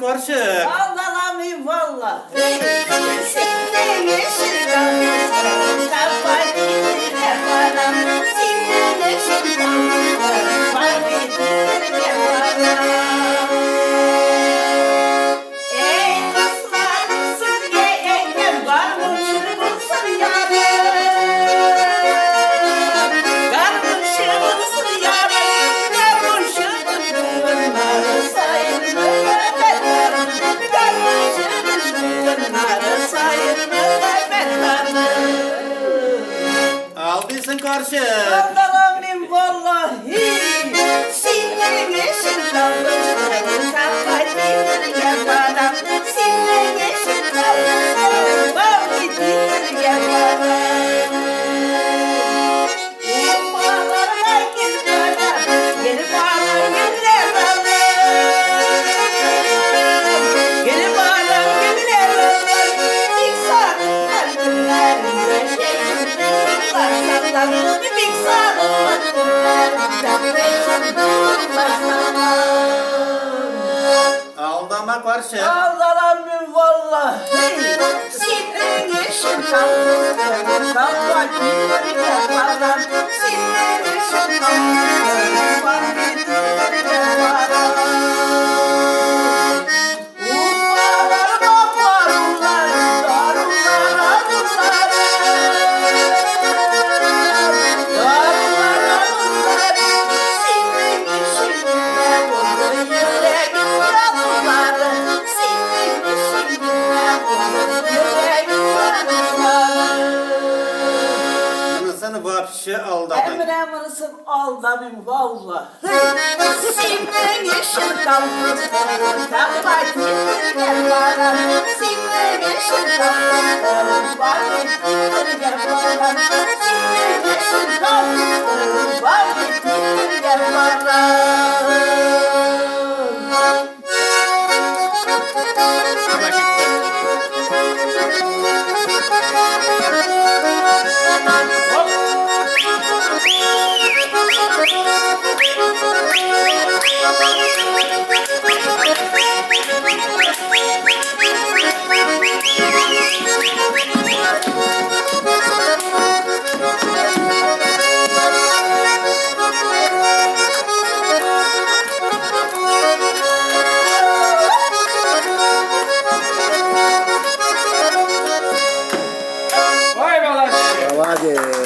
карчык. Алдаламыйм валлаһи. Синең өчен ялгызлыгым капа китерергә барам. Синең өчен ялгызлыгым капа китерергә барам. Эй, дуслар, сезгә әйтәм, гармунчы булсын ярым. Гармунчы булсын ярым, гармунчының буыннары саен мәхәббәт. Гармунчының буыннары саен мәхәббәт. Алдыйсың, карчык. Алдаламыйм валлаһи. Синең өчен ялгызлыгым капа китерергә барам. Синең өчен ялгызлыгым капа китерергә барам. Урманнарга гел барам, гел барам, гөлләр алам. Гел барам, гөлләр алам. Бик сагынган көннәремдә чәчемне шурлар салам. Бик сагынган көннәремдә чәчемне шурлар салам. Алдама, карчык. Алдаламыйм валлаһи. Синең өчен ялгызлыгым капа китерергә барам. Синең өчен ялгызлыгым капа китерергә барам. Урманнарда парулар, дарулар, арулар. Дарулар, арулар. Синең өчен генә булды йөрәгем ярулары. Синең өчен генә булды йөрәгем ярулары. Монысын вообще Ә алдадың. менә монысын алдамыйм валлаһи. Синең өчен ялгызлыгым капа китерергә барам. Синең өчен ялгызлыгым капа китерергә барам. Синең өчен ялгызлыгым